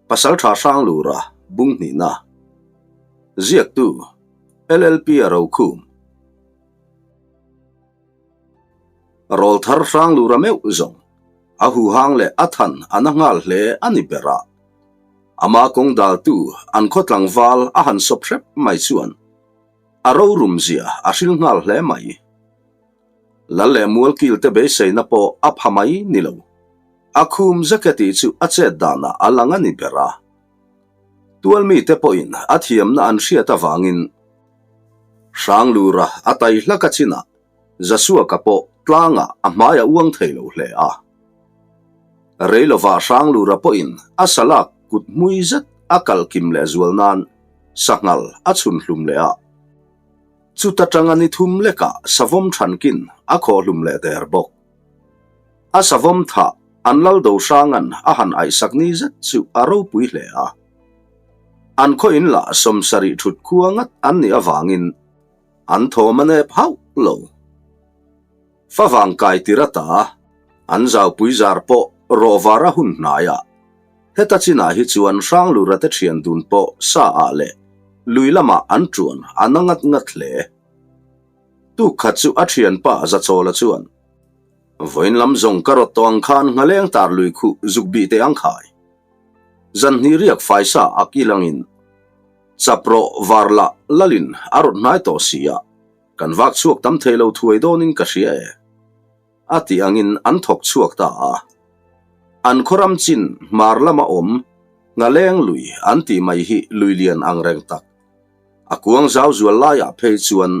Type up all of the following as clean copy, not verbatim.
Pasaltha Hranglura bung hnihna Ziaktu, LLP a rokhum. Rawlthar Hranglura meuh zawng a huhang leh a than a na nghal hle a ni ber a. Ama kawng daltu an khaw tlangval a han sawp hrep mai chuan a rorum zia a hril nghal hle mai. Lal leh Mualkil te beiseina pawh a pha mai ni lo. A khum zek e tih chu a chet danah a lang a ni ber a. Tual mite pawhin a thiamna an hriat avangin Hranglura a tai hlak a chinah Zasuaka pawh tlangah a hmai a uang thei lo hle a. Rei lovah Hranglura pawhin a salak kut hmui zet a kal kim leh zual nan sanghal a chhun hlum leh a. Chuta tanga ni thum lekah savawm thankin a khawh hlum leh der bawk. A savawm thah an lal do hrangan a han aihsak ni zet chu a ropui hle a. An khaw in lah sawmsarih thut khua ngat an nih avangin an thawm a nep hauh lo. Favang kai tir ata an zaupui zar pawh rawhvar a hun hnai a. Heta chinah hi chuan Hranglura te thian dun pawh sa ah leh lui lamah an tuan a na ngat ngat hle. Tuk khat chu a thianpa Zachawla chuan, Vawiin lam zawng ka rawt tawh ang khan nghaleng tar lui khuh zuk bih teh ang khai. Zan hnih riak faisa a kil angin chap rawh var lah lalin a rawt hnai tawh si a, kan vak chhuak tam thei lo thuai dawnin ka hria e. A tih angin an thawk chhuak ta a. An khawram chin hmar lama awm nghaleng lui an tih mai hi lui lian ang reng tak. A kuang zau zual laiah phei chuan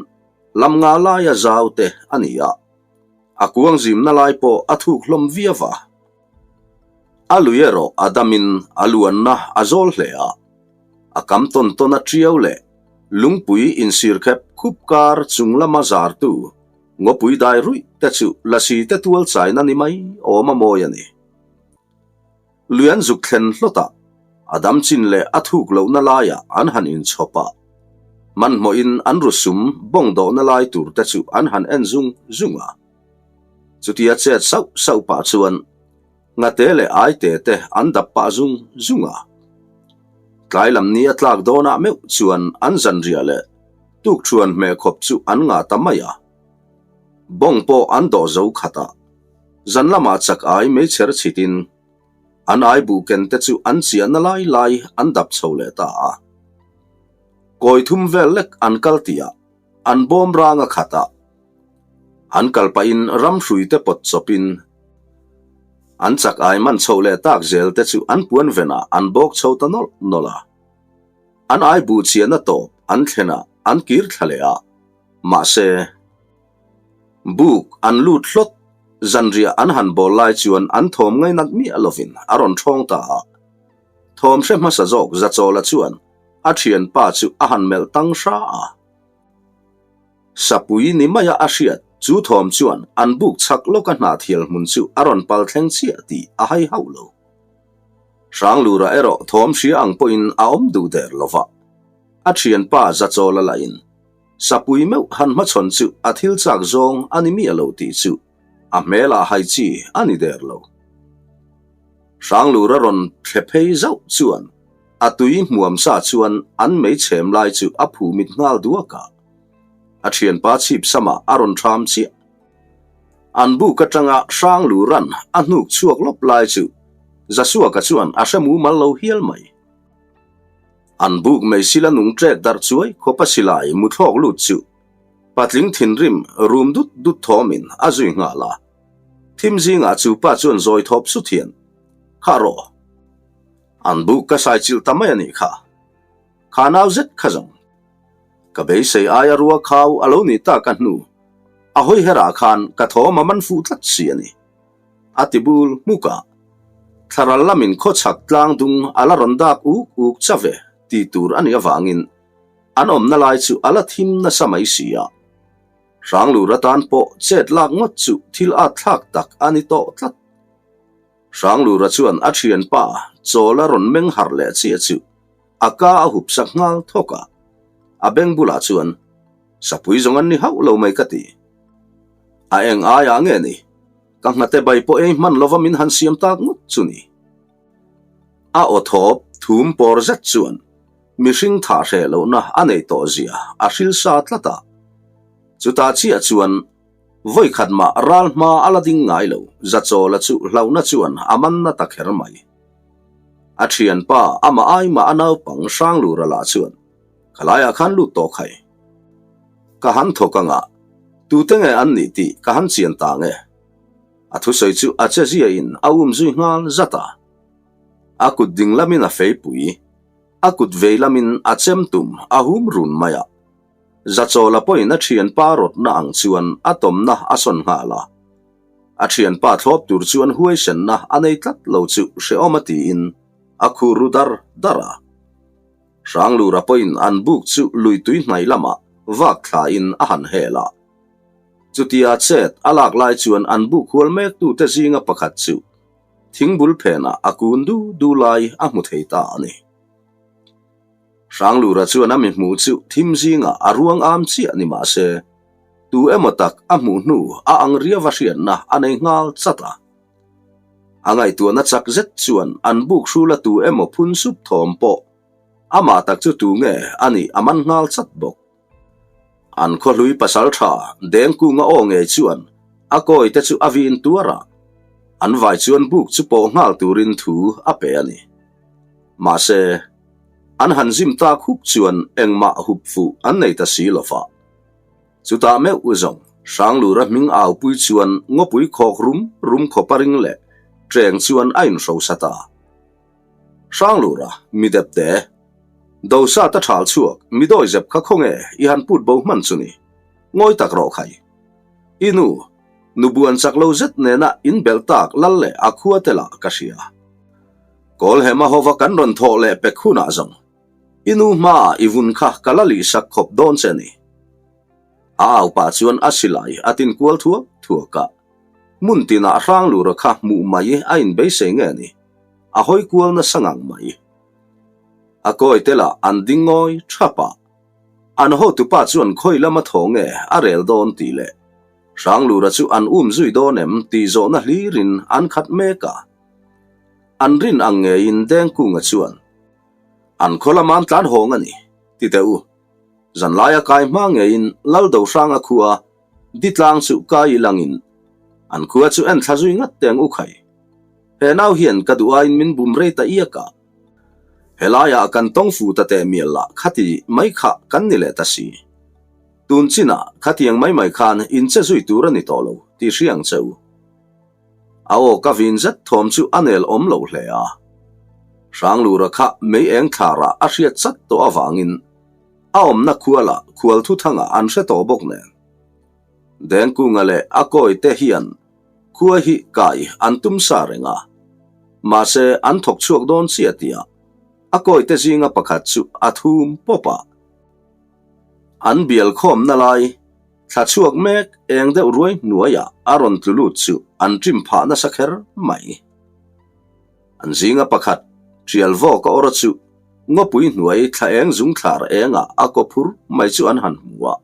lam nga laia zau te a ni a, a kuang zimna lai pawh a thuk hlawm viau a. A lui erawh a damin a luanna a zawl hle a, a kam tawn tawn a tiau leh lungpui insir khep khup kar chung lama zartu ngawpui dai ruih te chu lasi te tual chaina ni mai awm a mawi a ni. Lui an zuk thlen hlawt a, a dam chin leh a thuk lohna laiah an han inchhawp a, hmanhmawhin an rusum bawng dawhna lai tur te chu an han en zung zung a. Chutia chet sauh sauh pah chuan Ngate leh Aite te an dap pah zung zung a. Tlai lam ni a tlak dawnah meuh chuan an zanriah leh tukṭhuan hmeh khawp chu an ngah ta mai a. Bawng pawh an dawh zo khat a. Zan lamah chak ai meichher chhitin an ai buh ken te chu an chiahna lai lai an dap chho leh ta a. Kawi thum vel lek an kal tihah an bawm rang a khat a. An kal pahin ram hrui te pawt chawpin an chak ai man chho leh tak zel te chu an puan venah an bawk chho ta nawlh nawlh a. An ai buh chiahna tawp an thlenah an kir thla leh a. Mahse. Buk an lut hlawt, zanriah an han bawl lai chuan an thawm ngainat miah lovin a rawn thawng ta a. Thawm hre hmasa zawk Zachawla chuan a thianpa chu a han melh tang hra a. Sapui ni maia a hriat chu thawm chuan an buk chhak lawka hnahthial hmun chu a rawn pal thleng chiah tih a hai hauh lo. Hranglura erawh thawm hria ang pawhin a awm duh der lova. A thianpa Zachawla lahin Sapui meuh han hmachhawn chu a thil chak zawng a ni miah lo tih chu a hmelah hai chi a ni der lo. Hranglura rawn thle phei zauh chuan a tui hmuam sa chuan an mei chhem lai chu a phu mit nghal duak a. A thianpa chhip samah a rawn ṭham chiah. An buk atanga Hranglura'n a hnuk chhuak lawp lai chu Zasuaka chuan a hre mumal lo hial mai. An buk mai sila nung ṭek darh chuai khawpa silai muthlawk lut chu patling thinrim rum dut dut thawmin a zui nghal a. Thim zingah chu pa chuan zawi thawp sut hian, Kha rawh, an buk ka sai chilh ta mai a nih kha. Kha nau zet kha zawng. Ka beisei aia rua khau a lo nih tak a hnu a hawi herah khan ka thawm a man fuh tlat si a ni. A ti bul hmuk a, thlaral lamin khawchhak tlang dung a la rawn dak uk uk chave ti tur a nih avangin an awmna lai chu a la thim nasa mai si a. Hranglur atan pawh chet lak ngawt chu thil at thlak tak a ni tawh tlat. Hranglura chuan a thianpa chawl a rawn meng harh leh chiah chu a ka a hup sak nghal thawk a, a beng bulah chuan, Sapui zawng an ni hauh lo mai ka ti. A eng aiah nge ni? Ka nghate bai pawh ei hman lova min han siam tak ngawt chu ni. A aw thawp Thum pawr zet chuan mihring thah hreh lohna a nei tawh zia a hril sa tlat a. Chutah chiah chuan vawi khat mah ral hma a la ding ngai lo, Zachawla chu hlauhna chuan a man na ta kher mai. A thianpa amah ai mah a naupang Hranglura lah chuan, Ka laiah khan lut tawh khai. Ka han thawk anga, tute nge an nih tih ka han chian ta nge. A thusawi chu a che ziain a um zui nghal zat a. A kut ding lamin a feipui, a kut vei lamin a chem tum a hum run mai a. Zachawla pawhin a thianpa rawtna ang chuan a tawmna a sawn nghal a. A thianpa thlawp tur chuan huaisenna a nei tlat lo chu hrehawm a tiin a khur ru dar dar a. Hranglura pawhin an buk chu lui tui hnai lamah vak thlain a han hel a. Chutia chet a lak lai chuan an buk hual mektute zinga pakhat chu thingbul phenah a kun du du lai a hmu thei ta a ni. Hranglura chuan a mi hmuh chu thim zingah a ruang am chiah ni mah se, tu emaw tak a hmuh hnu a ang riava hriatna a nei nghal chat a. A ngaihtuahna chak zet chuan an buk hrul a tu emaw phun sup thawm pawh amah tak chu tu nge a nih a man nghal chat bawk. An khawhlui pasal tha Dengkunga aw ngei chuan a kawi te chu a vin tuar a, an vai chuan buk chu pawh nghal turin thu a pe a ni. Mahse, an han zim tak huk chuan engmah hup fuh an nei ta si lo va. Chutah meuh zawng, Hranglura hming aupui chuan ngawpui khawk rum rum khawpa ring leh ṭeng chuan a inhrosa ta. Hranglura, mi depte, Dosa ta ṭhal chhuak, mi dawi zep kha khawnge i han put bo hman chu ni? Ngawi tak rawh khai. I nu, nu buan chak lo zet nena in belh tak lal leh a khua te lah ka hria. Kawlhema hova kan rawn thawh leh pek hunah zawng, I nu hmaah i vun kha ka la lihsak khawp dawn che ni. A au pah chuan a silai a tin kual thuak thuak a. Hmun tinah Hranglura kha hmuh mai a inbeisei nge ni? A hawi kual nasa ngang mai. A kawi te lah an ding ngawi thap a. An hotupa chuan khawi lama thaw nge a rel dawn tih leh Hranglura chu an um zui dawn em tih zawhna hlirin an khat mek a. An rin ang ngeiin Dengkunga chuan An khaw lama an tlan hawng a ni, ti teh u. Zanlaia kai hma ngeiin Lal Dohranga khua Ditlang chu kai i langin an khua chu en thla zui ngat teng u khai. He nau hian ka duh aiin min bum rei ta iak a. Helaiah kan tawng fu ta teh mial lah khati mai kha kan ni leh ta si. Tun chinah khatiang mai mai khan in che zui tur a ni tawh lo tih hria ang che u. A aw ka vin zet thawm chu a nel awm lo hle a. Hranglura kha mei eng thlarah a hriat chat tawh avangin a awmna khualah khual thuthangah an hre tawh bawk nen. Dengkunga leh a kawi te hian khua hi kai an tum sa reng a, mahse an thawk chhuak dawn chiah tia a kawi te zinga pakhat chu a thum pawp a. An bial khawmna lai Thla chhuak mek eng deuh ruai hnuaiah a rawn tlu lut chu an ṭim phah nasa kher mai. An zinga pakhat, ṭial vawk a awr chu ngawpui hnuai thla eng zung thlar engah a kaw phur mai chu an han hmu a.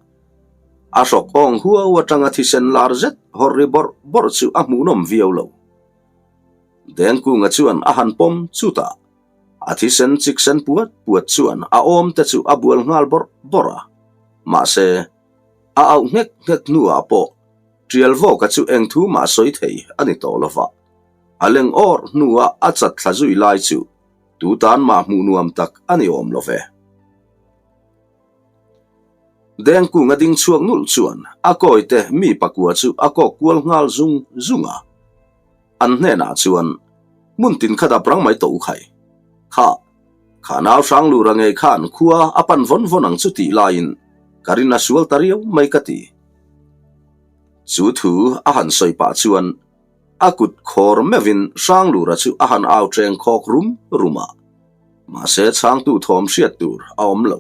A hrawk awng huau atanga thisen lar zet hawrh ri bawrh bawrh chu a hmuhnawm viau lo. Dengkunga chuan a han pawm chutah a thisen chiksen puat puat chuan a awm te chu a bual nghal bawrh bawrh a. Mahse, a auh nghek nghek hnuah pawh Ṭial Vawka chu eng thu mah sawi thei a ni tawh lo va. A leng awr hnua a chat thla zui lai chu tu tan mah hmuh nuam tak a ni awm lo ve. Dengkung a ding chhuak nulh chuan a kawite mi pakua chu a kawk kual nghal zung zung a. An hnenah chuan, Hmun tin kha dap rang mai tawh u khai. Kha, kha nau Hranglura ngei khan khua a pan vawn vawn ang chu tih laiin ka rin a sual ta riau mai ka ti. Chu thu a han sawi pah chuan a kut khawr meuhin Hranglura chu a han au ṭeng khawk rum rum a, mahse chhangtu thawm hriat tur a awm lo.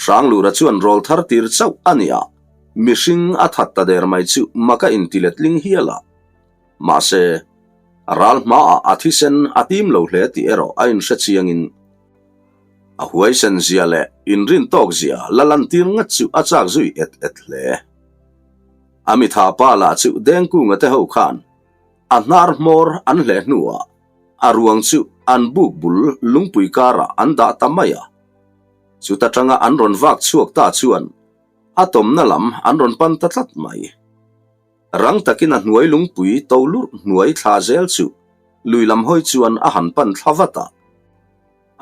Hranglura chuan rawl thar tir chauh a ni a, mihring a that ta der mai chu maka inti letling hial a. Mahse, a ral hmaah a thisen a tim lo hle tih erawh a inhre chiangin a huaisen zia leh inrin tawk zia la lantir ngat chu a chak zui et et hle. A mitha pa lah chu Dengkunga te ho khan a hnar hmawr an hleh hnuah. A ruang chu an buk bul lungpui karah an dah ta mai a. Chuta tanga an rawn vak chhuak ta chuan a tawmna lam an rawn pan ta tlat mai. Rang takin a hnuai lungpui to lurh hnuai thla zel chu lui lam hawi chuan a han pan thla vat a.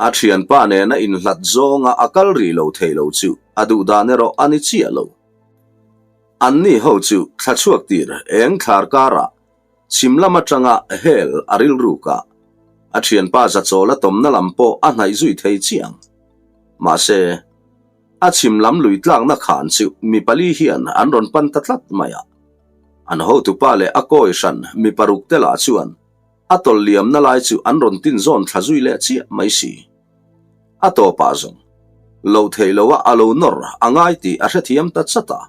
A thianpa nena inhlat zawnga a kal rih lo thei lo chu a duhdan erawh a ni chiah lo. Anni ho chu thla chhuak tir eng thlar karah chhim lam atanga hel a rilruk a, a thianpa Zachawla tawmna lam pawh a hnaih zui thei chiah ang. Mahse, a chhim lam lui tlakna khan chu mi pali hian an rawn pan ta tlat mai a. An hotupa leh a kawi hran mi paruk te lah chuan a tawlh liamna lai chu an rawn tin zawn thla zui leh chiah mai si. A tawpah zawng, loh theih loha a lo nawr a ngai tih a hrethiam ta chat a.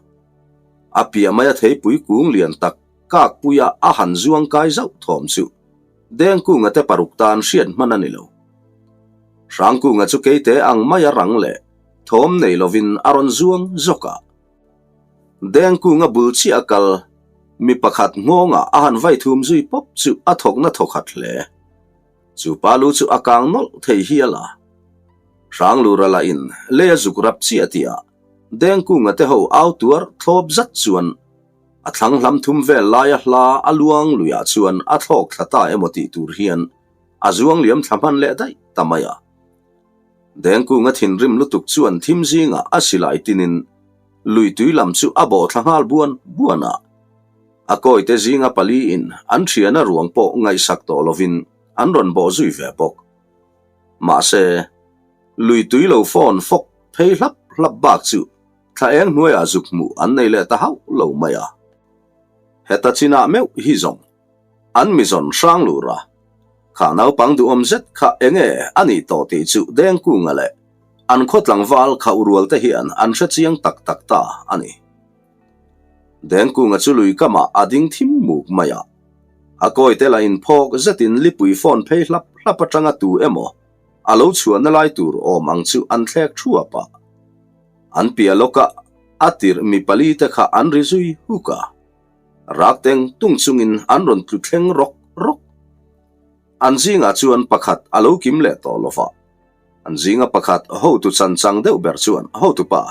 A piah maia theipui kung lian tak kakpuia a han zuang kai zauh thawm chu Dengkunga te paruk tan hriat hman a ni lo. Hrangkunga chu keite ang maia rang leh thawm nei lovin a rawn zuang zawk a. Dengkunga bul chiah a kal, mi pakhat nghawngah a han vai thum zui pawp chu a thawkna thawkhat hle. Chu pa lu chu a kang nawlh thei hial a. Hranglura lah in lei a zuk rap chiah tih ah Dengkunga te ho au tuar thlawp zat chuan a thlang hlam thum vel laia hla a luang luiah chuan a thlawk thla ta emaw tih tur hian a zuang liam thla hman leh daih ta mai a. Dengkunga thinrim lutuk chuan thim zingah a silai tinin lui tui lam chu a bawh thla nghal buan buan a. A kawite zinga paliin an thiana ruang pawh ngaihsak tawh lovin an rawn bawh zui ve bawk. Mahse, lui tui lo phone fawk phei hlap hlap bak chu thla eng hnuaiah zuk hmuh an nei leh ta hauh lo mai a. Heta chinah meuh hi zawng an mizawn hrang lur a, kha naupang duhawm zet kha enge a nih tawh tih chu Dengkunga leh an khaw tlangval khauh rual te hian an hre chiang tak tak ta a ni. Dengkunga chu lui kamah a ding thim muk mai a, a kawite lah inphawk zetin lipui phone phei hlap hlap atanga tu emaw a lo chhuahna lai tur awm ang chu an thlek thuap a. An piah lawka a tirh mi pali te kha an ri zui huk a. Rak teng tung chungin an rawn tlu thleng rawk rawk. An zingah chuan pakhat a lo kim leh tawh lo va. An zinga pakhat hotu chan chang deuh ber chuan, Hotupa,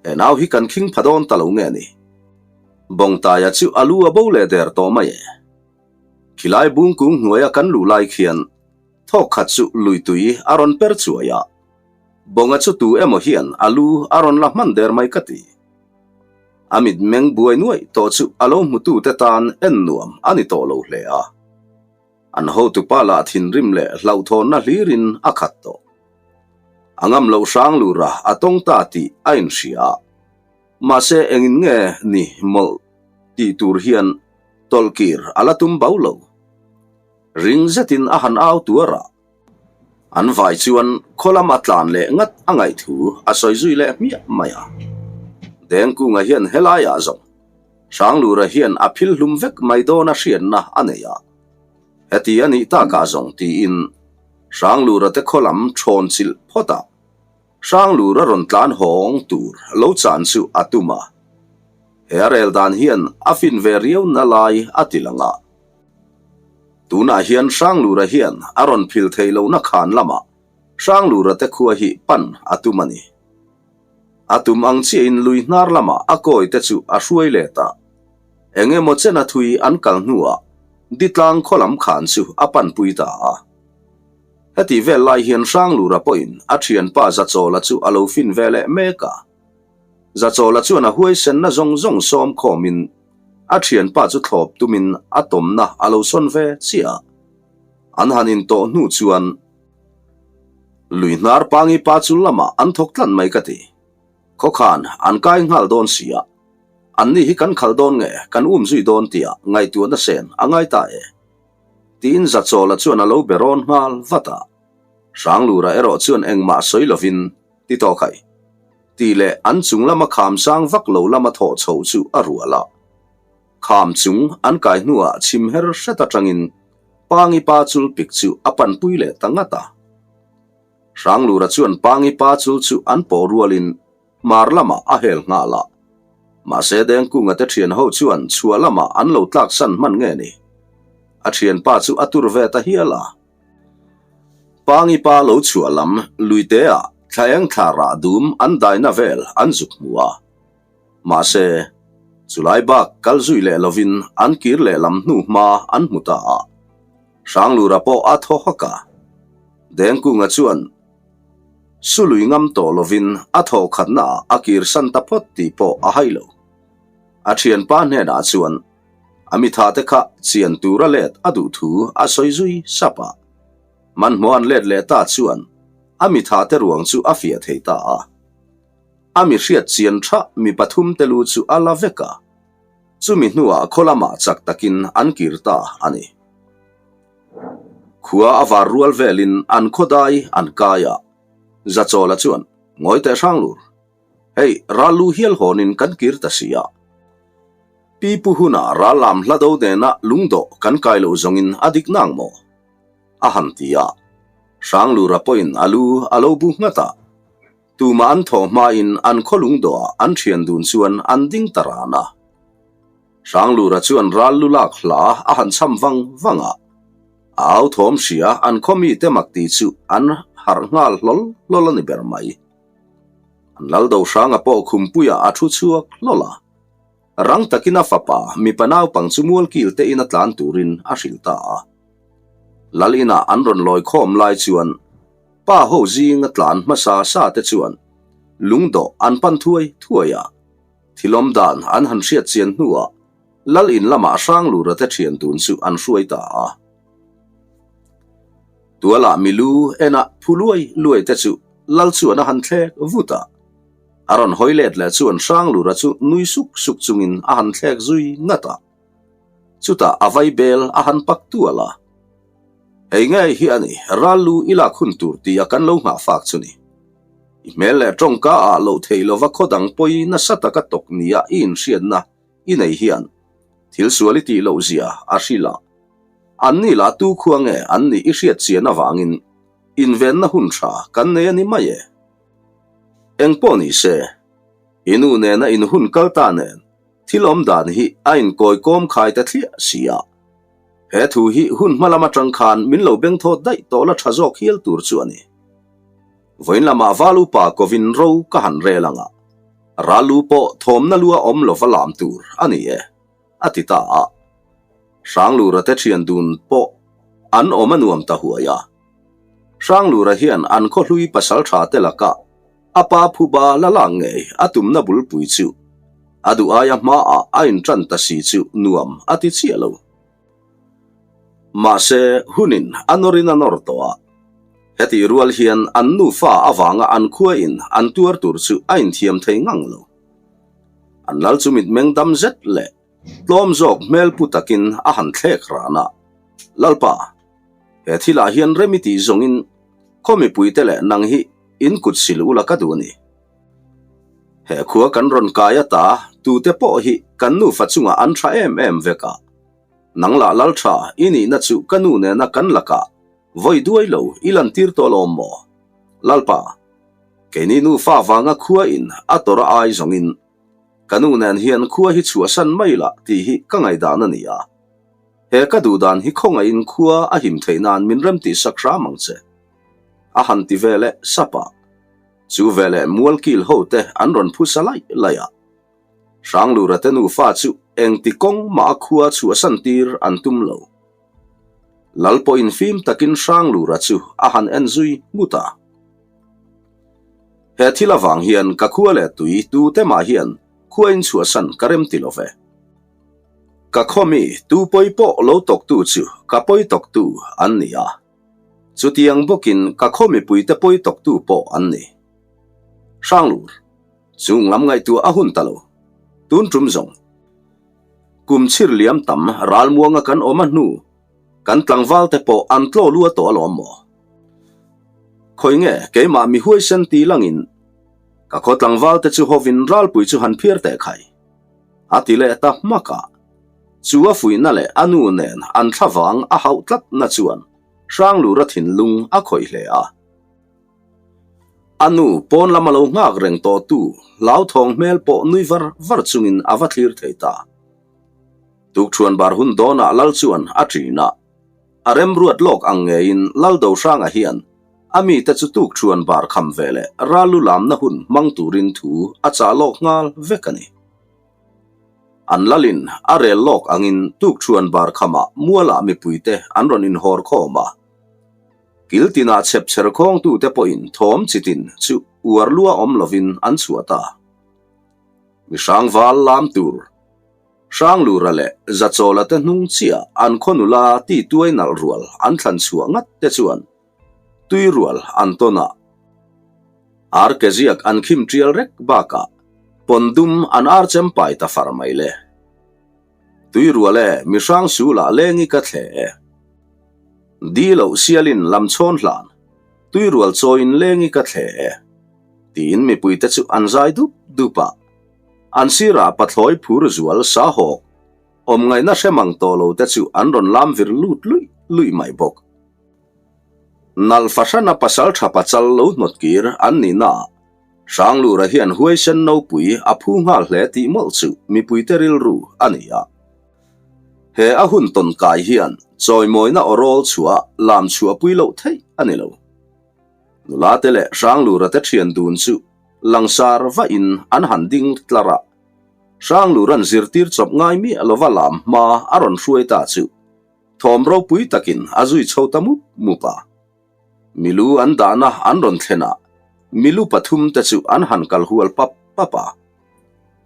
he nau hi kan khing pha dawn ta lo nge ni? Bawngtaia chu a lu a bo leh der tawh mai e. Khilai bungkung hnuaia kan luh lai khian thawk khat chu lui tui a rawn per chuai a. Bawnga chu tu emaw hian a lu a rawn la hman der mai ka ti. A mitmeng buai nuaih tawh chu a lo hmutute tan en nuam a ni tawh lo hle a. An hotupa lah thinrim leh hlauhthawnna hlirin a khat tawh. A ngam loh hrang lura a tawng ta tih a inhria a. Mahse engin nge ni mawlh tih tur hian tawlhkir a la tum bau lo. Ring zetin a han au tuar a. An vai chuan khaw lama tlan leh ngat a ngaih thu a sawi zui leh hmiah mai a. Dengkunga hian helaiah zawng Hranglura hian a phil hlum vek mai dawn a hriatna a nei a. Heti a nih takah zawng tiin Hranglura te khaw lam thawn chilh phawt a, Hranglura rawn tlan hawng tur lo chan chu a tum a. He a rel dan hian a fin ve riau na lai a ti lang a. Tunah hian Hranglura hian a rawn phil theih lohna khan lamah Hranglura te khua hi pan a tum a ni. A tum ang chiahin lui hnar lamah a kawi te chu a hruai let a. Eng emaw chena thui an kal hnuah Ditlang khaw lam khan chu a panpui ta a. Heti vel lai hian Hranglura pawhin a thianpa Zachawla chu a lo fin ve leh mek a. Zachawla chuan a huaisenna zawng zawng sawm khawmin a thianpa chu thlawp tumin a tawmna a lo sawn ve chiah a. An han intawh hnu chuan lui hnar pangi pa chu lamah an thawk tlat mai ka ti. Khawkhan an kai nghal dawn si a, anni hi kan khalh dawn nge kan um zui dawn tia ngaihtuahna sen a ngai ta e. Tiin Zachawla chuan a lo be rawn nghal vat a. Hranglura erawh chuan engmah sawi lovin ti tawk ai. Tih leh an chung lama kham sang vak lo lama thawh chhoh chu a rual a. Kham chung an kai hnuah chhim her hret atangin Pangi pa chul pik chu a panpui leh ta ngat a. Hranglura chuan Pangi pa chul chu an pawh rualin hmar lamah a hel nghal a. Mahse Dengkunga te thian ho chuan chhuah lamah an lo tlaksan hman nge ni? A thianpa chu a tur ve ta hial a. Pangi pa lo chhuah lam luite-ah thlaeng thla rah dum an daina vel an zuk hmu a. Mahse, chulai bak kal zui leh lovin an kir leh lam hnu hma an hmu ta a. Hranglura pawh a thaw hak a. Dengkunga chuan Su lui ngam tawh lovin a thawh khatnaah a kirsan ta phawt tih pawh a hai lo. A thianpa hnenah chuan a mithate kha chian tura let a duh thu a sawi zui sap a. Hmanhmawh an let leh ta chuan a mithate ruang chu a fiah thei ta a. A mi hriat chian tha mi pathumte lu chu a la vek a. Chumi hnuah khaw lamah chak takin an kir ta a ni. Khua a var rual velin an khaw dai an kai a. Zachawla chuan, Ngawi teh Hranglur. Hei, ral lu hial hawnin kan kir ta si a. Pi Pu huna ral lam hla do nena lungdawh kan kai loh zawngin a dik nang maw? A han ti a. Hranglura pawhin a lu a lo bu nghat a. Tumah an thawh hmain an khaw lungdawhah an thian dun chuan an ding ta ran a. Hranglura chuan ral lu lak hla a han cham vang vang a. A au thawm hria an khaw mite mak tih chu an harh nghal hlawl hlawl a ni ber mai. An lal do hranga pawh khumpuiah a thu chhuak hlawl a. Rang takin a fapa mipa naupang chu mualkil te ina tlan turin a hrilh ta a. Lal inah an rawn lawi khawm lai chuan pa ho zinga tlan hmasa sa te chuan lungdawh an pan thuai thuai a. Thil awm dan an han hriat chian hnuah Lal in lamah Hranglura te thian dun chu an hruai ta a. Tualah milu ena phu luai luai te chu Lal chuan a han thlek vut a. A rawn hawi let leh chuan Hranglura chu nui suk suk chungin a han thlek zui ngat a. Chutah a vai bel a han pak tual a. Hei ngei hi a ni, ral lu i lak hun tur tia kan lo nghah fak chu ni. I hmel leh tawngka ah loh theih lova khaw dang pawi nasa taka tawk nia i inhriatna i nei hian thil sual i tih loh zia a hrilh a. An ni lah tu khua nge an nih i hriat chian avangin invenna hun tha kan nei a ni mai e. Engpawh ni se, i nu nena in hun kal ta nen thil awm dan hi a inkawi kawm khai ta thliah si a. He thu hi hun hma lam atang khan min lo bengthawt daih tawh la tha zawk hial tur chu a ni. Vawiin lamah val upa kovin ro ka han rel ang a, ral lu pawh thawmna lua awm lova lam tur a ni e, a ti ta a. Hranglura te thian dun pawh an awm a nuam ta huai a. Hranglura hian an khaw hlui pasal tha te lakah a pa phuba la lak ngei a tumna bulpui chu a duh aia hmaah a intan ta si chu nuam a ti chiah lo. Mahse, hunin a nawrin a nawr tawh a. Hetih rual hian an nufa avanga an khuain an tuar tur chu a inthiam thei ngang lo. An lal chu mitmeng dam zet leh tlawm zawk hmel pu takin a han thlek ran a, Lalpa, he thilah hian rem i tih zawngin khaw mipuite leh nang hi in kut sil ula ka duh a ni. He khua kan rawn kai ata tute pawh hi kan nufa chungah an tha em em vek a. Nang lah lal tha i nihna chu ka nu nena kan lakah vawi duai lo i lantir tawh alawm maw? Lalpa, keini nufa vanga khua in a tawrh a ai zawngin ka nu nen hian khua hi chhuahsan mai lah tih hi ka ngaihdan a ni a. He ka duhdan hi khawngaihin khua a him theih nan min remtih sak hram ang che. A han ti ve leh sap a. Chu veleh mualkil hote an rawn phusa laih laih a. Hranglura te nufa chu engti kawng mah a khua chhuahsan tir an tum lo. Lal pawhin fim takin Hranglura chu a han en zui ngut a. He thil avang hian ka khua leh tui tute mah hian khua in chhuahsan ka rem ti lo ve. Ka khaw mi tu pawi pawh lo tawktu chu ka pawi tawktu an ni a. Chutiang bawkin ka khaw mipuite pawi tawktu pawh an ni. Hranglur. Chung lam ngaihtuah a hun ta lo. Tun tum zawng. Kum chhir liam tam ralmuanga kan awm a hnu, kan tlangval te pawh an tlaw lua tawh alawm maw? Khawi nge keimah mi huaisen ti langin ka khaw tlangval te chu hovin ralpui chu han phiar teh khai. A ti leh ta hmak a. Chu a fuihna leh a nu nen an thlavang a hauh tlatna chuan Hranglura thinlung a khawih hle a. A nu pawn lama lo nghak reng tawh tu hlauthawng hmel pawh nui var var chungin a va thlir thei ta. Tukṭhuan bar hun dawnah Lal chuan a ṭin a. A remruat lawk ang ngeiin Lal Dohranga hian. A mite chu tukṭhuan bar kham ve leh ral lu lamna hun hmang turin thu a chah lawk nghal vek a ni. An lalin a rel lawk angin tukṭhuan bar khamah mualah mipuite an rawn inhawr khawm a. Kil tinah chhepchher khawngtute pawhin thawm chitin chu uar lua awm lovin an chhuah ta. Mi hrangval lam tur Hranglura leh Zachawla te hnung chiah an khaw nula ti tuai nalh rual an thlan chhuah ngat te chuan tui rual an tawn a, ar ke ziak an khim tial rek bakah pawn dum an ar chem pai ta far mai le. Tui rual e mi hrang sulah lengi ka thle e. Di loh sialin lam chhawn hlan tui rual chawiin lengi ka thle e. Tiin mipuite chu an zai dup dup a. An sirah pathlawi phur zual sahawk awm ngaihna hre mang tawh lo te chu an rawn lam vir lut luih luih mai bawk. Nalh fahrana pasal tha pachal lo hnawt kir an nih naah Hranglura hian huaisen nopui a phu nghal hle tih mawlh chu mipuite rilru a ni a. He a hun tawn kai hian chawimawina aw rawl chhuah lam chhuahpui loh theih a ni lo. Nula te leh Hranglura te thian dun chu langsar vahin an han ding tlar a. Hranglura'n zirtir chawp ngai miah lova lam hma a rawn hruai ta chu thawm ropui takin a zui chho ta mup mup a. Milu an dahna an rawn thlen a, milu pathum te chu an han kal hual pap pap a.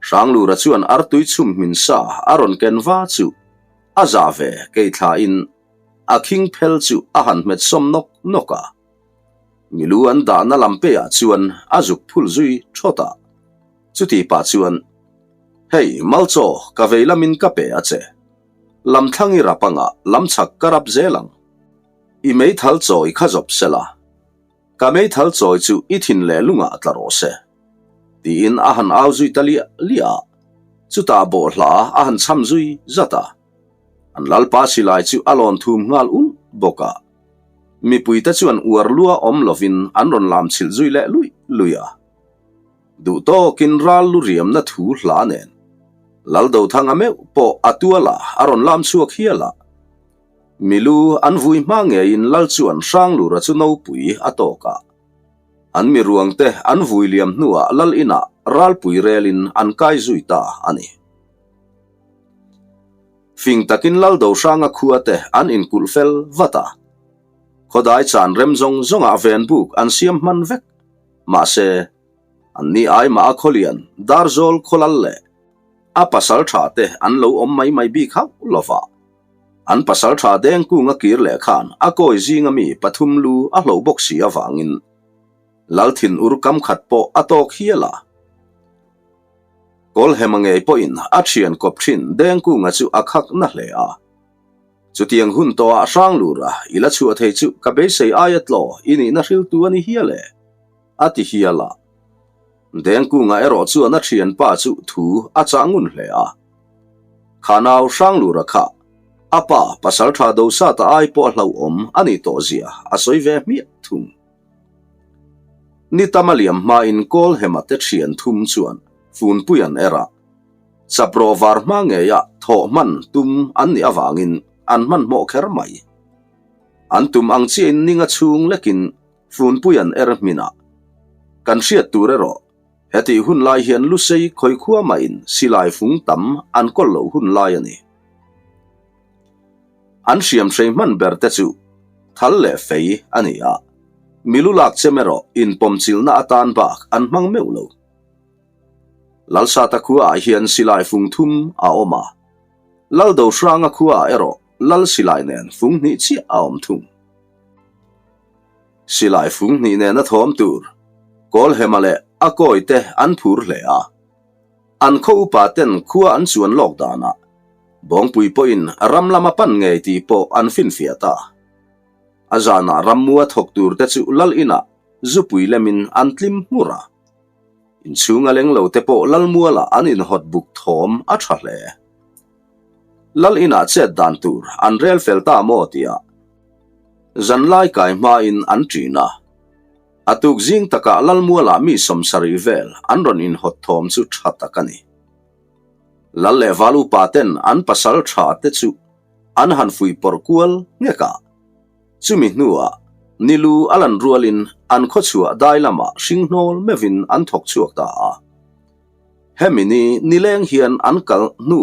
Hranglura chuan artui chhum hmin sa a rawn ken va chu a zah ve kei thlain a khing phel chu a han hmet sawm nawk nawk a. Milu an dahna lam peiah chuan a zuk phul zui thawt a. Chuti pah chuan, Hei, Malchaw, ka vei lamin ka pe a che. Lam thlang i rap anga lam chhak ka rap zel ang. I meithal chawi kha zawp se la. Ka meithal chawi chu i thin leh lungah tla rawh se. Tiin a han au zui ta liah liah a. Chutah bawhhla a han chham zui zat a. An lalpa silai chu a lawn thum nghal ulh bawk a. Mipuite chuan uar lua awm lovin an rawn lam chhilh zui leh luih luih a. Duh tawkin ral lu riamna thu hla nen Laldothanga meuh pawh a tual a, a rawn lam chhuak hial a. Milu an vui hma ngeiin Lal chuan Hranglura chu nopui a tawk a. An mi ruangte an vui liam hnuah Lal inah ralpui relin an kai zui ta a ni. Fing takin Lal Dohranga khua te an inkulh fel vat a. Khawdai chan rem zawng zawngah ven buk an siam hman vek. Mahse, an ni ai mah a khawlian Darzawl khawlal leh a pasal tha te an lo awm mai mai bik hauh lo va. An pasal tha Dengkunga kir leh khan a kawi zinga mi pathum lu a hloh bawk si avangin Lal thinur kam khat pawh a tawk hial a. Kawlhema ngei pawhin a thian kawp thin Dengkunga chu a khak na hle a. Chutiang hun tawhah Hranglura i la chhuah thei chu ka beisei aia tlaw i nihna hriltu a ni hial e, a ti hial a. Dengkunga erawh chuan a thianpa chu thu a chah ngun hle a. Kha nau Hranglura kha a pa Pasaltha Dosata ai pawh a hlauhawm a nih tawh zia a sawi ve hmiah thung. Ni tam a liam hmain Kawlhema te thian thum chuan funpui an er a, chaprawh var hma ngeia thawh hman tum an nih avangin an hmanhmawh kher mai. An tum ang chiahin ninga chhung lekin funpui an er hmin a. Kan hriat tur erawh hetih hun lai hian Lusei khawikhua mahin silai fung tam an kawl loh hun lai a ni. An hriamhrei hman ber te chu thal leh fei a ni a, milu lak chem erawh inpawmchilhna atan bak an hmang meuh lo. Lalsata khuaah hian silai fung thum a awm a, Laldohranga khuaah erawh Lal silai nen fung hnih chiah a awm thung. Silai fung hnih nena thawm tur Kawlhema leh a kawi te an phur hle a. An khaw upa ten khua an chuan lawk danah Bawngpui pawhin ram lama pan ngei tih pawh an finfiah ta. A zanah rammua thawk tur te chu lal inah zupui lemin an tlim hmur a. Inchhung a leng lo te pawh lal mualah an inhawt buk thawm a tha hle. Lal inah chet dan tur an rel fel ta maw tia zanlai kai hmain an ṭin a. A tuk zing takah Lalmualah mi sawmsarih vel an rawn inhawt thawm chu tha tak a ni. Lal leh val upa ten an pasal tha te chu an han fuih pawrh kual nghek a. Chumi hnuah. Nilu a lan rualin an khawchhuah dai lamah hringhnawl meuhin an thawk chhuak ta a. Hemi ni nileng hian an kal hnu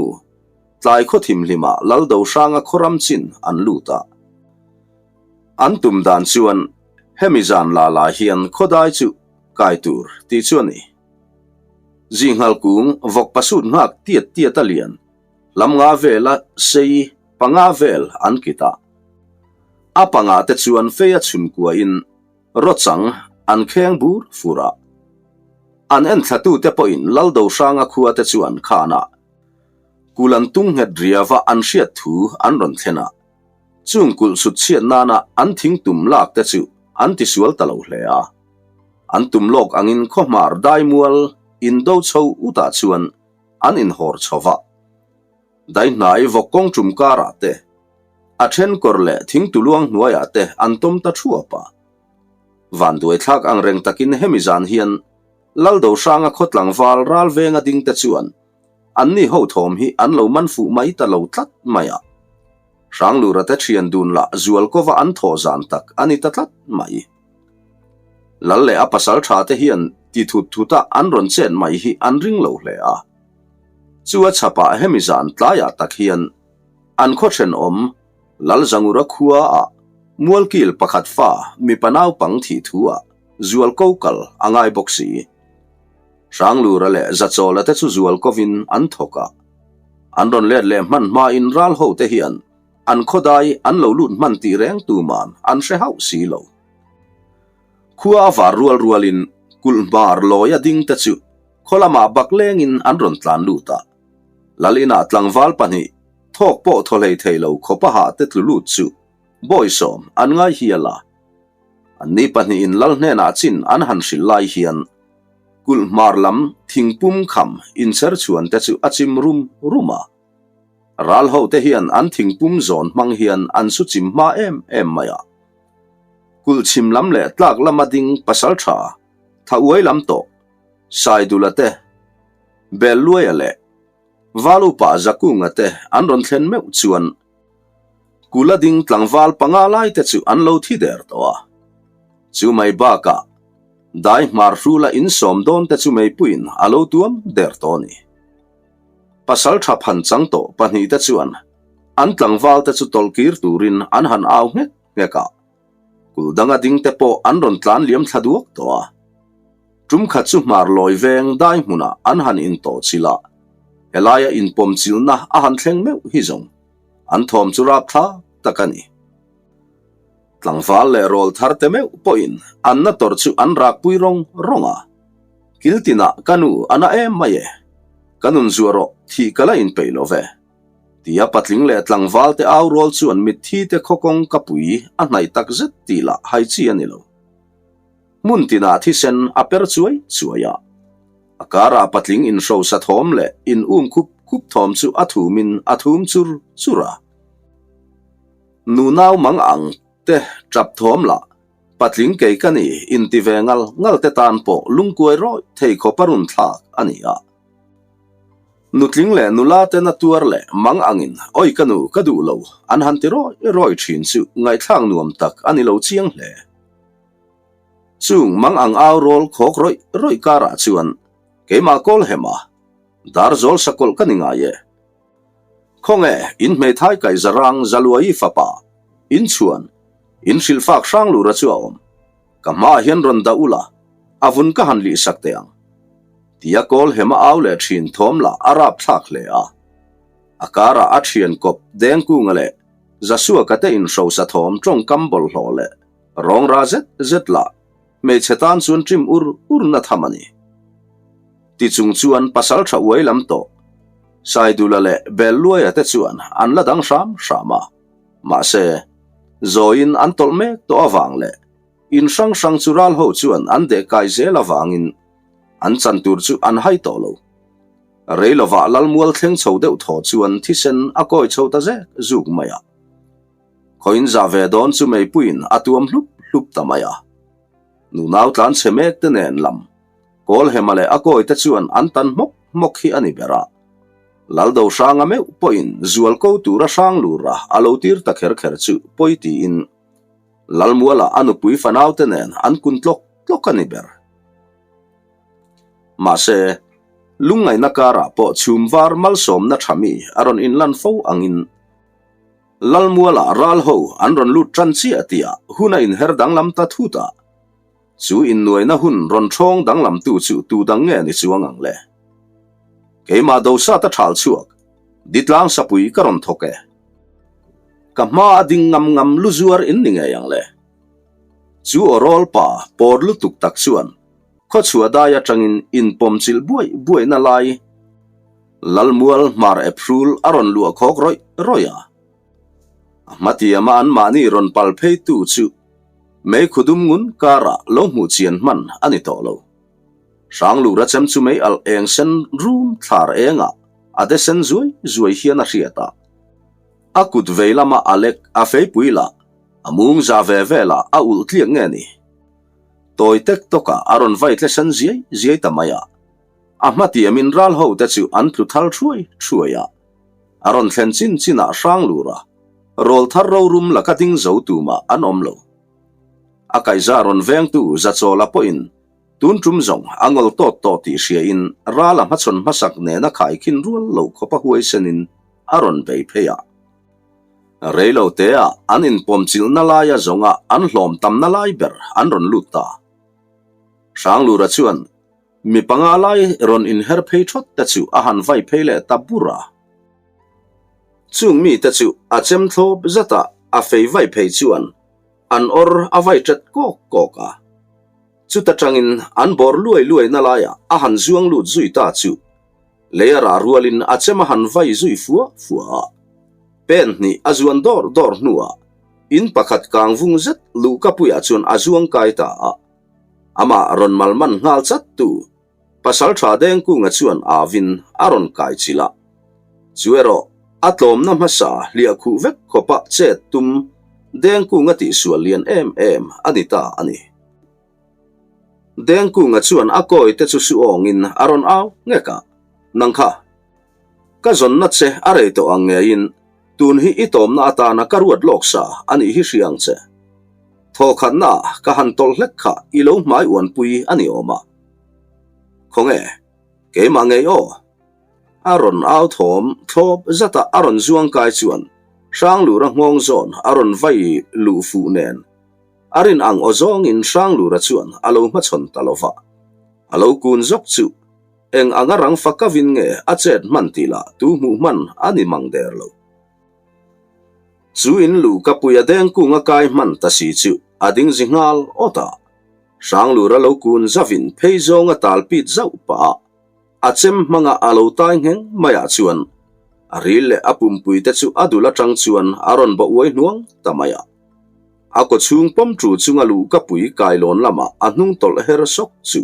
tlai khaw thimhlimah Laldohranga khawram chin an lut a. An tum dan chuan hemi zan la la hian khawdai chu kai tur tih chu a ni. Zinghal kung vawk pasut nghak tiat tiat a lian lam nga vela sei panga vel an kit a. A panga te chuan fei a chhun kuahin rawchang an kheng bur fur a. An enthlatute pawhin Laldohranga khua te chuan khanah kul an tung nghet riava an hriat thu an rawn thlen a. Chung kulh chhut chhiat nana an thing tum lak te chu an tisual ta lo hle a. An tum lawk angin khawhmar daimual indo chho utah chuan an inhawr chho va. Daihnai vawk kawng tum karah te, a then kawr leh thing tuluang hnuaiah te an tawm ta thuap a. Vanduaithlak ang reng takin hemi zan hian Laldohranga khaw tlangval ral venga ding te chuan Anni ho thawm hi an lo man fuh mai ta lo tlat mai a. Hranglura te thian dun lah zual kova an thawh zan tak a ni ta tlat mai. Lal leh a pasal tha te hian ti thut thut a an rawn chet mai hi an ring lo hle a. Chu a chhapah hemi zan tlaiah tak hian an khaw thenawm Lalzangura khua ah mualkil pakhat fa mipa naupang thih thu ah zual ko kal a ngai bawk si. Hranglura leh Zachawla te chu zual kovin an thawk a. An rawn let leh hman hmain ral ho te hian an khawdai an lo lut hman tih reng tuman an hre hauh si lo. Khua a var rual rualin kulh hmar lawi a ding te chu khaw lamah bak lengin an rawn tlan lut a. Lal inah tlangval pahnih thawk pawh thaw hlei thei lo khawpaha te tlu lut chu bawisawm an ngai hial a. Anni pahnihin lal hnenah chin an han hrilh lai hian kulh hmar lam thingpum kham inchher chhuan te chu a chim rum rum a. Ral ho te hian an thingpum zawn hmang hian an su chim hma em em mai a. Kulh chhim lam leh tlak lama ding pasal tha, tha uai lam tawh, Saidula te, Belluaia leh Valupa Zakunga te an rawn thlen meuh chuan Kula ding tlangval panga lai te chu an lo thi der tawh a. Chu mai bakah dai hmar hrula insawm dawn te chu meipuiin a lo tuam der tawh a ni. Pasal tha phan chang tawh pahnihte chuan an tlangval te chu tawlhkir turin an han au nghek nghek a. Kul danga ding te pawh an rawn tlan liam thla duak tawh a. Tum khat chu hmar lawi veng dai hmunah an han intawh chilh a, helaia inpawm chilhna a han thleng meuh hi zawng an thawm chu rapthlak tak a ni. Tlangval leh rawl thar te meuh pawhin an na tawrh chu an rakpui rawng rawng a, Kil tinah ka nu a na em mai e, ka nun zuah rawh thih ka la inpeih lo ve. Tia patling leh tlangval te au rual chuan mitthi te khaw kawng ka pui a hnaih tak zet tih lah hai chi a ni lo. Hmun tinah thisen a per chuai chuai a. A karah patling inhrosa thawm leh in um khup khup thawm chu a thumin a thum chur chur a. Nunau mang ang te tap thawm lah patling kei ka ni inti ve ngal ngal te tan pawh lungkuai rawih thei khawp a run thlak a ni a. Nutling leh nula te na tuar leh mang angin awi ka nu ka duh lo an han ti rawi rawi thin chu ngaihthlak nuam tak a ni lo chiang hle. Chung mang ang au rawl khawk rawih rawih karah chuan keimah kawl hem a, dar zawl sakawlh ka ni ngai e. Khawnge in hmeithai kaih zarang Zaluaii fapa in chhuan in hrilhfak hrang lura chu a awm. Ka hmaah hian rawn dah ula, a vun ka han lih sak teh ang. Tia kawl hem a au leh thin thawm lah a rap thlak hle a. A karah a thian kawp Dengkunga leh Zasuaka te inhrosa thawm tawngkam bawlhhlawh leh rawngra zet zet lah hmeichhe tan chuan ṭim ur ur na tham a ni. Ti chung chuan pasal tha uai lam tawh Saidula leh Belluaia te chuan an la dang hram hram a. Mahse, Zawiin an tawlh mek tawh avang leh in hrang hrang chu ral ho chuan an deh kai zel avangin an chan tur chu an hai tawh lo. Rei lovah Lalmual thleng chho deuh thaw chuan thisen a kawi chho ta zek zuk mai a. Khawiin zah ve dawn chu meipuiin a tuam hlup hlup ta mai a. Nunau tlan chhe mek te nen lam Kawlhema leh a kawi te chuan an tan hmawk hmawk hi a ni ber a. Laldo hranga meuh pawhin zual ko tura hrang lura a lo tir ta kher kher chu pawi tiin. Lalmuala a nupui fanaute nen an kun tlawk tlawk a ni ber. Mahse, lungngaihna karah pawh chhum var malsawmna tha mi a rawn inlan fo angin Lalmuala ral ho an rawn lut tan chiah tihah hun a inher danglam ta thut a. Chu innuaina hun rawn ṭhawng danglamtu chu tu dang nge ni chuang ang le? Keimah Dosata ṭhal chhuak, Ditlang sapui ka rawn thawk e. Ka hma a ding ngam ngam lu zuar in ni ngei ang le. Chu aw rawl pa pawr lutuk tak chuan khawchhuah dai atangin inpawm chilh buaih buaihna lai Lalmual hmar ep hrul a rawn luah khawk rawih rawih a. A hmatiama anmahni rawn pal phei tu chu mei khudum ngun karah lo hmuh chian hman a ni tawh lo. Hranglura chem chu mei alh eng sen rum thlar engah a de sen zuai zuai hian a hriat a. A kut vei lama a lek a feipui lah a mung za ve velah a ulh tliak nge ni. Tawi tek tawkah a rawn vai tle sen ziai ziai ta mai a. A hmatiamin ral ho te chu an tlu thal thuai thuai a. A rawn thlen chin chinah Hranglura rawl thar rorum laka ding zo tumah an awm lo. A kaihza rawn vengtu Zachawla pawhin Tun tum zawng a ngawl tawt tawh tih hriain ral a hmachhawn hmasak nena khaikhin rual lo khawp a huaisenin a rawn bei phei a. Reilo teah an inpawmchilhna laia zawnga an hlawm tamna lai ber an rawn lut ta. Hranglura chuan mi panga lai rawn inher phei thawt te chu a han vai phei leh ta bur a. Chung mite chu a chem thlawp zata a fei vai phei chuan An awr a vai ṭet kawk kawk a. Chuta ṭangin an bawr luai luai na laiah a han zuang lut zui ta chu lei a rah rualin a chem a han vai zui fua fua a. Pen hnih a zuan dawr dawr hnuah in pakhat kang vung zet luhkapuiah chuan a zuang kai ta a. Amah rawn malman nghal chat tu Pasalṭha Dengkunga chuan avin a rawn kai chilh a. Chu erawh a tlawmna hmasa hliah khuh vek khawpa chet tum Dengkunga tihsual lian em em a ni ta a ni. Dengkunga chuan a kawi te chu su awngin a rawn au nghek a, Nang kha, ka zawnna che a rei tawh ang ngeiin tun hi i tawmna atana ka ruat lawk sa a nih hi hria ang che. Thawkhatna ka han tawlh hlek kha i lo hmai uanpui a ni awm a. Khawnge, keimah ngei aw. A rawn au thawm thlawp zata a rawn zuang kai chuan Hranglura nghawng zawn a rawn vai luh fuh nen a rin ang aw zawngin Hranglura chuan a lo hmachhawn ta lo va. A lo kun zawk chu eng anga rang fa ka vin nge a chet hman tih lah tu hmuh hman a ni mang der lo. Chu in luh ka pui a deng kung a kai hman ta si chu a ding zi nghal awt a. Hranglura lo kun zavin phei zawng a tal pit zauh pah a, a chem hmanga a lo tai ngheng maiah chuan a ril leh a pumpui te chu a dul atang chuan a rawn bawh uai hnuang ta mai a. A kawchhung pawm tu chunga luhka pui kailawn lamah a hnung tawlh her sawk chu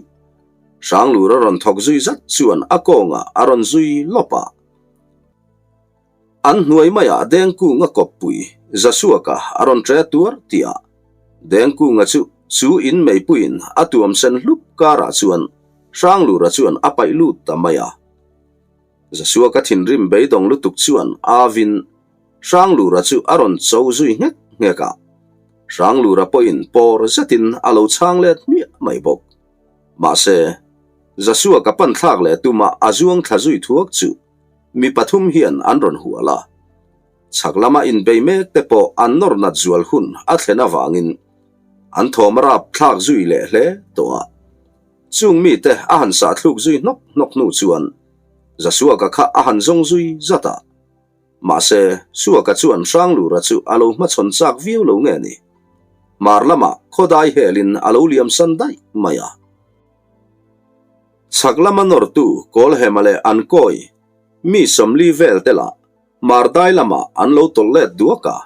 Hranglura rawn thawk zui zat chuan a kawngah a rawn zui lawp a. An hnuai maiah Dengkunga kawppui Zasuaka a rawn ṭe tuar tih a, Dengkunga chu chu in meipuiin a tuam sen hlup karah chuan Hranglura chuan a paih lut ta mai a. Zasuaka thinrim beidawng lutuk chuan avin Hranglura chu a rawn cho zui nghek nghek a, Hranglura pawhin pawr zetin a lo chhang let hmiah mai bawk. Mahse, Zasuaka pan thlak leh tuma a zuang thla zui thuak chu Mi pathum hian an rawn hual a, chhak lama inbei mek te pawh an nawr nat zual hun a thlen avangin an thawm a rap thlak zui leh hle tawh a. Chung mite a han sah thluk zui hnawk hnawk hnu chuan Zasuaka kha a han zawng zui zat a. Mahse, Suaka chuan Hranglura chu a lo hmachhawn chak viau lo nge ni? Hmar lamah khawdai helin a lo liam san daih mai a. Chhak lama nawrtu Kawlhema leh an kawi mi 40 vel te lah Mardai lamah an lo tawlh let duak a.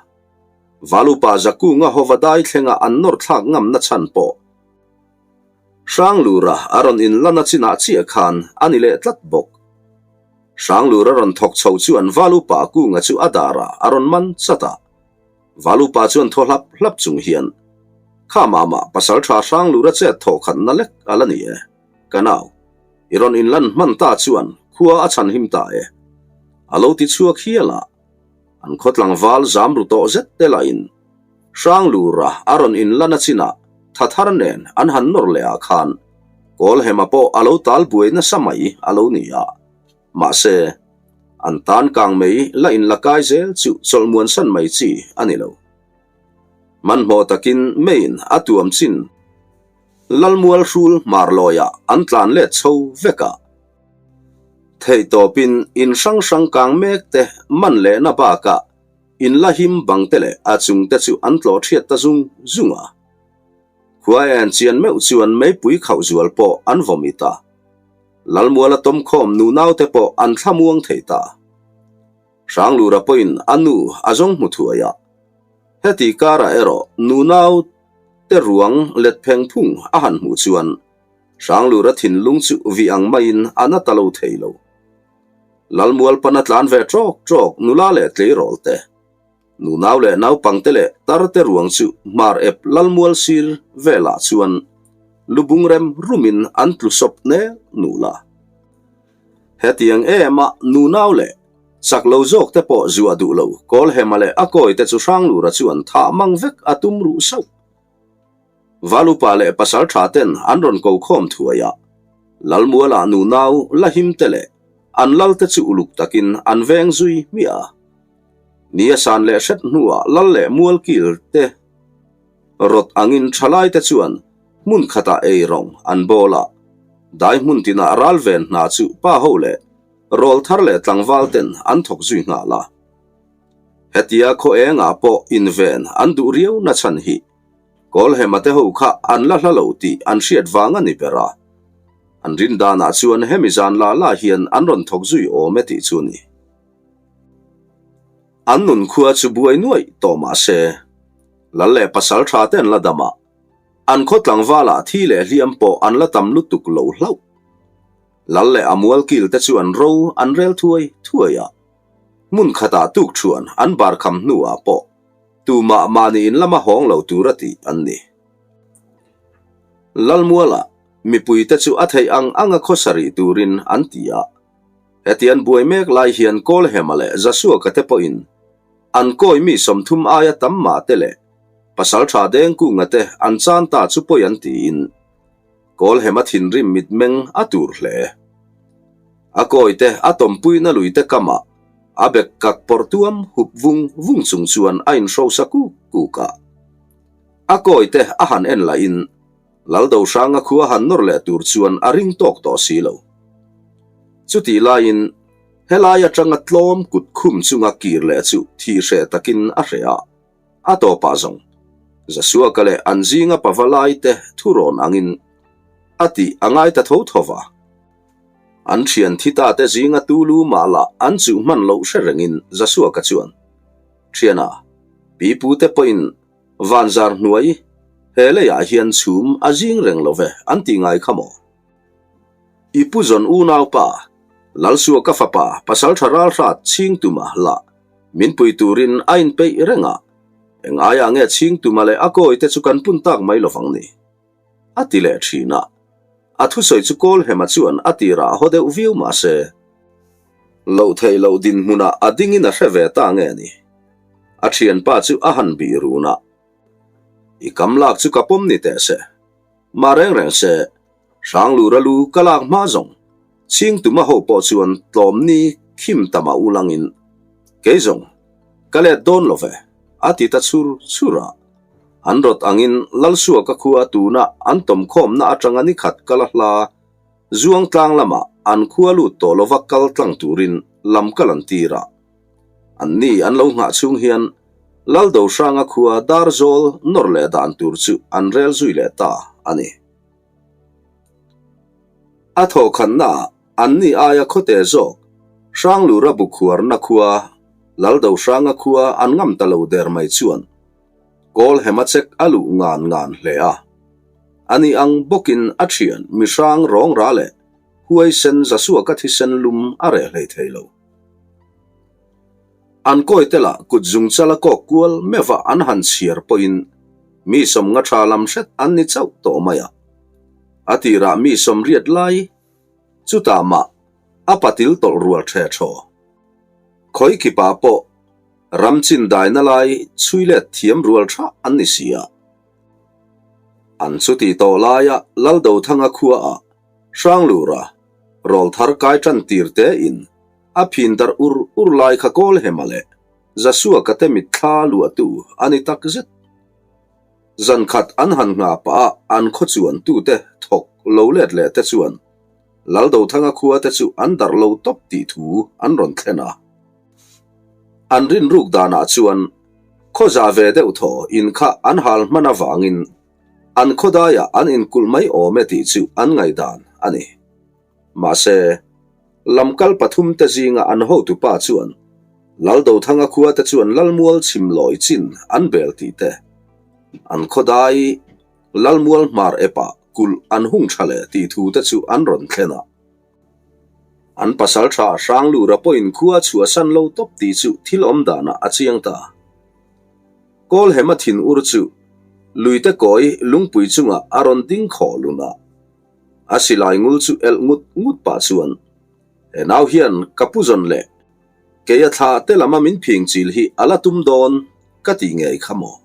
Valupa Zakunga hova dai thlenga an nawr thlak ngamna chhan pawh Hranglura a rawn inlan a chinah chiah khan a ni leh tlat bawk. Hranglura rawn thawk chho chuan Valupa Kunga chu a darah a rawn man chat a. Valupa chuan thaw hlap hlap chung hian, Kha mama, pasal tha hrang lura chet thawh khatna lek a la ni e. Ka nau, i rawn inlan hman ta chuan khua a chhan him ta e. A lo ti chhuak hial a, an khaw tlangval zam ru tawh zet te lahin. Hranglura a rawn inlan a chinah tha thar nen an han nawr leh ah khan Kawlhema pawh a lo tal buai nasa mai a lo ni a. Mahse, an tan kang mei la inla kai zel chu chawlhmuan san mai chi a ni lo. Hmanhmawh takin meiin a tuam chin Lalmual hrul hmar lawiah an tlan let chho vek a. Theihtawpin in hrang hrang kang mek te man lehna bakah in la him bang te leh a chung te chu an tlawh thiat ta zung zung a. Khua en chian meuh chuan meipui khauh zual pawh an vawmit a. Lalmuala tawmkhawm nunau te pawh an thlamuang thei ta. Hranglura pawhin a nu a zawng hmu thuai a. Heti karah erawh nunau te ruang let pheng phung a han hmuh chuan Hranglura thinlung chu vi ang maiin a na ta lo thei lo. Lalmual pana tlan ve ṭawk ṭawk nula leh tleirawl te, nunau leh naupang te leh tar te ruang chu hmar ep Lalmual sir velah chuan lubung rem rumin an tlu sawp nel nul a. Hetiang ema nunau leh chak lo zawk te pawh zuah duh lo Kawlhema leh a kawi te chu Hranglura chuan thah mang vek a tum ruh sauh. Valupa leh pasal tha ten an rawn ko khawm thuai a, Lalmuala nunau la him te leh an lal te chu uluk takin an veng zui hmiah a. Ni a san leh hret hnuah lal leh mualkil te rawt angin thalai te chuan hmun khatah ei rawng an bawl a, dai hmun tinah ral ven hna chu pa ho leh rawl thar leh tlangval ten an thawk zui nghal a. Hetia khaw engah pawh inven an duh riau na chhan hi Kawlhema te ho kha an la hla lo tih an hriat vang a ni ber a, an rin danah chuan hemi zan la la hian an rawn thawk zui awm e tih chu a ni. An nun khua chu buai nuaih tawh mah se, Lal leh pasal tha te an la dam a, an khaw tlangvalah thi leh hliam pawh an la tam lutuk lo hlauh. Lal leh a mualkil te chu an ro an rel thuai thuai a, hmun khatah tuk thuan an bar kham hnuah pawh Tumah mahni in lama hawng lo tura tih an ni. Lalmuala mipuite chu a theih ang anga khawsarih turin an ti a. Heti an buai mek lai hian Kawlhema leh Zasuaka te pawhin an kawi mi 30 aia tam mah te leh Pasaltha Dengkunga te an chan ta chu pawi an tiin Kawlhema thinrim mitmeng a tur hle. A kawite a tawmpuina luite kamah a bek kak pawrh tuam hup vung vung chung chuan a inhrosa kuk kuk a. A kawite a han en lahin Laldohranga khua han nawr leh tur chuan a ring tawk tawh si lo. Chutih laiin helai atanga tlawm kut khum chunga kir leh chu thih hreh takin a hreh a. A tawpah zawng, Zasuaka leh an zinga pava laite thurawn angin a tih a ngai ta tho tho va. An thian thi ta te zinga tulu mah lah an chuh hman loh hre rengin Zasuaka chuan, Thiana, pipute pawhin vanzar hnuai he leiah hian chhum a zing reng lo ve an tih ngai kha maw? I pu zawn unaupa, Lalsuaka fapa pasaltha ralhrat chhingtuma lah Min pui turin a inpeih reng a, eng aiah nge chhingtuma leh a kawi te chu kan pun tak mai lovang ni? A ti leh thin a. A thusawi chu Kawlhema chuan a tirah a haw deuh viau mah se, loh theih loh dinhmunah a dingin a hre ve ta nge ni? A thianpa chu a han bih run a, I kam lak chu ka pawm ni teh se. Mah reng reng se, Hranglura lu ka lak hma zawng Chhingtuma ho pawh chuan tlawm ni khim ta mah ulangin, Kei zawng, ka let dawn lo ve, a ti ta chhur chhur a. An rawt angin Lalsuaka khua tuna an tawmkhawmna atanga ni khat kal a hla Zuang tlang lamah an khua lut tawh lova kal tlang turin lam kal an tir a. An ni an lo nghah chhung hian Laldohranga khua Darzawl nawr leh dan tur chu an rel zui leh ta a ni. A thawhkhannaah anni aia khawte zawk Hranglura bukhuarna khua Laldohranga khua an ngam ta lo der mai chuan Kawlhema chek a luh ngan ngan hle a. Ani ang bawkin a thian mi hrang rawngra leh huaisen Zasuaka thisen lum a reh hlei thei lo. An kawi te lah kut zung chala kawk kual meuha an han chhiar pawhin mi 50 tha lam hret an ni chauh tawh mai a. A tirah mi 80 lai, chutah mah a patil tawlh rual the thaw. Khawi khipa pawh. Ram chin daina lai chhui let thiam rual tha an ni si a. An chuti tawh laia Laldothanga khuaah Hranglura rawlthar kai tan tir tein a phin darh ur ur lai kha kawl hema leh Zasuaka te mitthla luahtu a ni tak zet. Zan khat an han nghah pah a an khaw chuan tute thawk lo let leh te chuan Laldothanga khua te chu an darh lo tawp tih thu an rawn thlen a. An rinruk danah chuan khaw za ve deuh thaw in kha an hal hman avangin an khaw daiah an inkulh mai awm e tih chu an ngaihdan a ni. Mahse, lamkal pathumte zinga an hotupa chuan Laldothanga khuate chuan Lalmual chhim lawi chin an bel tih te, an khaw dai Lalmual hmar epah kulh an hung tha leh tih thu te chu an rawn thlen a. An pasal tha Hranglura pawhin khua chhuahsan lo tawp tih chu thil awm danah a chiang ta. Kawlhema thin ur chu luite kawi lungpui chungah a rawn ding khawh lun a. A silai ngul chu elh ngut ngut pah chuan, He nau hian ka pu zawn leh kei a thla te lama min phing chil hi a la tum dawn ka tih ngei kha maw?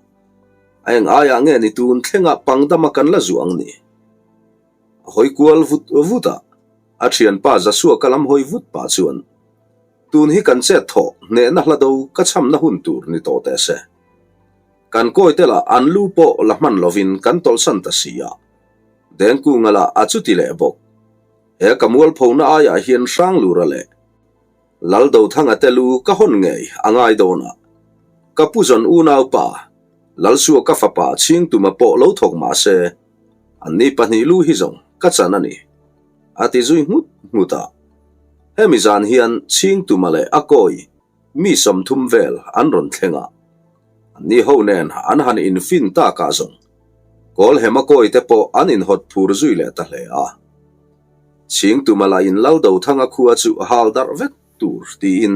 A eng aiah nge ni tun thlenga pangdama kan la zuah ang ni? A hawi kual vut vut a, a thianpa Zasuaka lam hawi vut pah chuan, Tun hi kan chet thawh hnehna hla do ka chhamna hun tur ni tawh teh se. Kan kawi te lah an lu pawh la hman lovin kan tawlhsan ta si a. Dengkunga lah a chuti leh bawk. He ka mualphona aiah hian Hranglura leh Laldothanga te lu ka hawn ngei a ngai dawn a. Ka pu zawn unaupa Lalsuaka fapa Chhingtuma pawh lo thawk mah se, anni pahnih lu hi zawng ka chan a ni, a ti zui nghut nghut a. Hemi zan hian Chhingtuma leh a kawi mi 30 vel an rawn thleng a, anni ho nen an han infin takah zawng Kawlhema kawi te pawh an inhawt phur zui leh ta hle a. Chhingtuma lah in Laldothanga khua chu hal darh vek tur tiin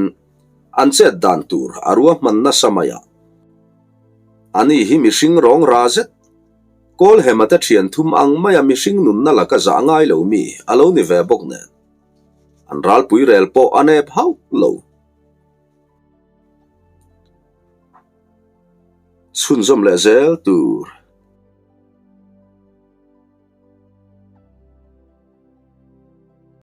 an chet dan tur a ruahman nasa mai a. Ani hi mihring rawng ra zet, Kawlhema te thian thum ang maia mihring nunna laka zah ngai lo mi a lo ni ve bawk nen. An ralpui rel pawh a nep hauh lo. Chhunzawm leh zel tur.